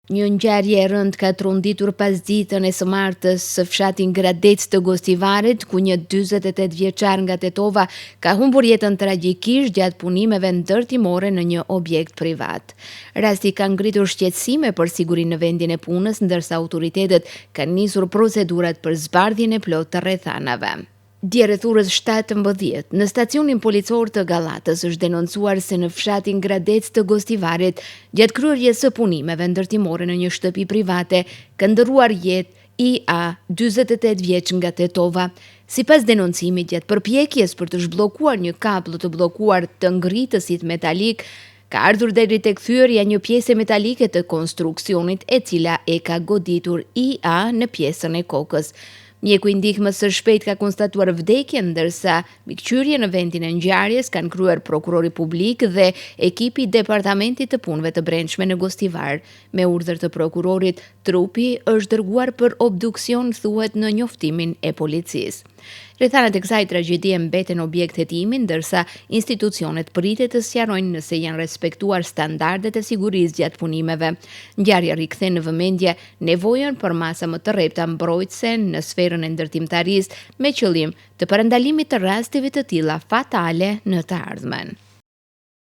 Një ngjarje e rëndë ka tronditur pasditen e së martës fshatin Gradec të Gostivarit, ku një 48 vjeçar nga Tetova ka humbur jetën tragjikisht gjatë punimeve ndërtimore në një objekt privat. Rasti ka ngritur shqetësime për sigurinë në vendin e punës, ndërsa autoritetet kanë nisur procedurat për zbardhjen e plotë të rrethanave. Dje rreth orës 17, në stacionin policor të Gallatës është denoncuar se në fshatin Gradec të Gostivarit, gjatë kryerjes së punimeve ndërtimore në një shtëpi private, ka ndërruar jetë IA, 48 vjeç nga Tetova. Sipas denoncimit, gjatë përpjekjes për të zhbllokuar një kabllo të bllokuar të ngritësit metalik, Ka ardhur deri tek thyerja e një pjese metalike të konstruksionit e cila e ka goditur IA në pjesën e kokës. Mjeku i ndihmës së shpejtë ka konstatuar vdekjen, ndërsa mbikëqyrje në vendin e ngjarjes kanë kryer prokurori publik dhe ekipi i Departamentit të Punëve të Brendshme në Gostivar. Me urdhër të prokurorit, trupi është dërguar për obduksion, thuhet në njoftimin e policisë. Rrethanat e kësaj tragjedie mbeten objekt hetimi, ndërsa institucionet pritet të sqarojnë nëse janë respektuar standardet e sigurisë gjatë punimeve. Ngjarja rikthen në vëmendje nevojën për masa më të rrepta mbrojtëse në sferën e ndërtimtarisë, me qëllim të parandalimit të rasteve të tilla fatale në të ardhmen.